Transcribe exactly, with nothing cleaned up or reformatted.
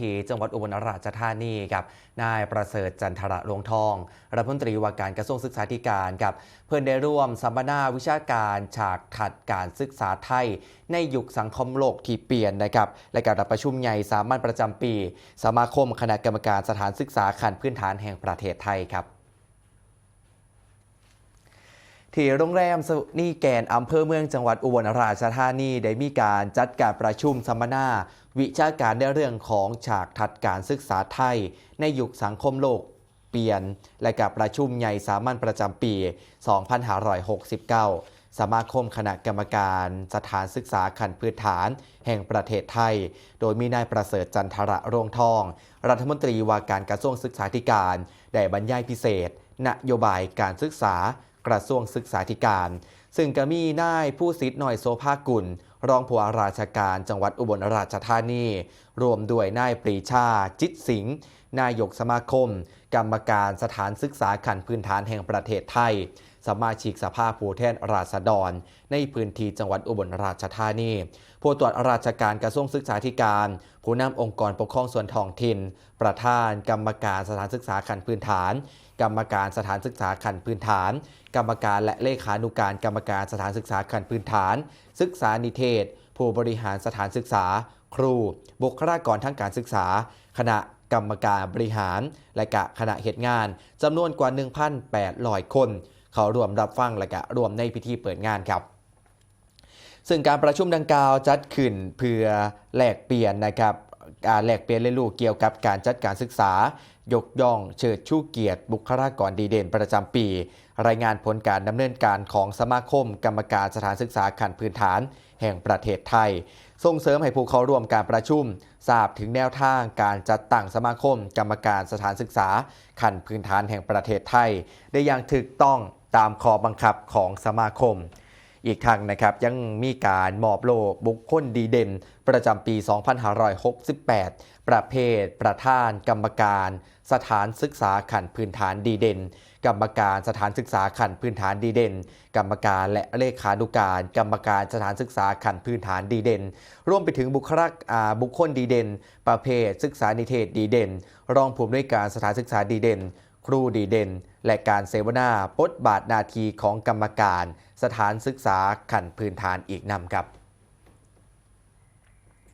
ที่จังหวัดอุบลราชธานีครับ นายประเสริฐ จันทระรวงทอง รัฐมนตรีว่าการกระทรวงศึกษาธิการครับ เพิ่นได้ร่วมสัมมนาวิชาการฉากทัศน์การศึกษาไทย ในยุคสังคมโลกที่เปลี่ยนนะครับ และการประชุมใหญ่สามัญประจำปี สมาคมคณะกรรมการสถานศึกษาขั้นพื้นฐานแห่งประเทศไทยครับ ที่โรงแรมสนีแกนอำเภอเมืองจังหวัดอุบลราชธานี ได้มีการจัดการประชุมสัมมนาวิชาการในเรื่องของฉากทัศน์การศึกษาไทย ในยุคสังคมโลกเปลี่ยน และกับประชุมใหญ่สามัญประจำปี สองพันห้าร้อยหกสิบเก้า สมาคมคณะกรรมการสถานศึกษาขั้นพื้นฐานแห่งประเทศไทย โดยมีนายประเสริฐ จันทระรวงทอง รัฐมนตรีว่าการกระทรวงศึกษาธิการ ได้บรรยายพิเศษ นโยบายการศึกษากระทรวงศึกษาธิการ ซึ่งก็มีนายภูสิทธิ์ น้อยโสภากุล รองผู้ว่าราชการจังหวัดอุบลราชธานี ร่วมด้วยนายปรีชา จิตสิงห์ นายกสมาคม กรรมการสถานศึกษาขั้นพื้นฐานแห่งประเทศไทย สมาชิกสภาผู้แทนราษฎร ในพื้นที่จังหวัดอุบลราชธานี ผู้ตรวจราชการกระทรวงศึกษาธิการ ผู้นำองค์กรปกครองส่วนท้องถิ่น ประธานกรรมการสถานศึกษาขั้นพื้นฐาน กรรมการสถานศึกษาขั้นพื้นฐาน กรรมการและเลขานุการกรรมการสถานศึกษาขั้นพื้นฐาน ศึกษานิเทศ ผู้บริหารสถานศึกษา ครู บุคลากรทางการศึกษา คณะกรรมการบริหาร และกะคณะเฮ็ดงาน จำนวนกว่า หนึ่งพันแปดร้อย คน เข้าร่วมรับฟังและกะร่วมในพิธีเปิดงานครับ ซึ่งการประชุมดังกล่าวจัดขึ้นเพื่อแลกเปลี่ยนนะครับ การแลกเปลี่ยนเรียนรู้เกี่ยวกับการจัดการศึกษา ยกย่องเชิดชูเกียรติบุคลากรดีเด่นประจำปี รายงานผลการดำเนินการของสมาคมกรรมการสถานศึกษาขั้นพื้นฐานแห่งประเทศไทย ส่งเสริมให้ผู้เข้าร่วมการประชุมทราบถึงแนวทางการจัดตั้งสมาคมกรรมการสถานศึกษาขั้นพื้นฐานแห่งประเทศไทย ได้อย่างถูกต้องตามข้อบังคับของสมาคม อีกทั้งนะครับยังมีการมอบโล่บุคคลดีเด่นประจำปี สองพันห้าร้อยหกสิบแปด ประเภทประธานกรรมการสถานศึกษาขั้นพื้นฐานดีเด่น กรรมการสถานศึกษาขั้นพื้นฐานดีเด่น กรรมการและเลขานุการกรรมการสถานศึกษาขั้นพื้นฐานดีเด่น รวมไปถึงบุคลากอ่าบุคคลดีเด่น ประเภทศึกษานิเทศดีเด่น รองผู้อำนวยการสถานศึกษาดีเด่น ครูดีเด่น และการเสวนาบทบาทหน้าที่ของกรรมการสถานศึกษาขั้นพื้นฐานอีกนำครับ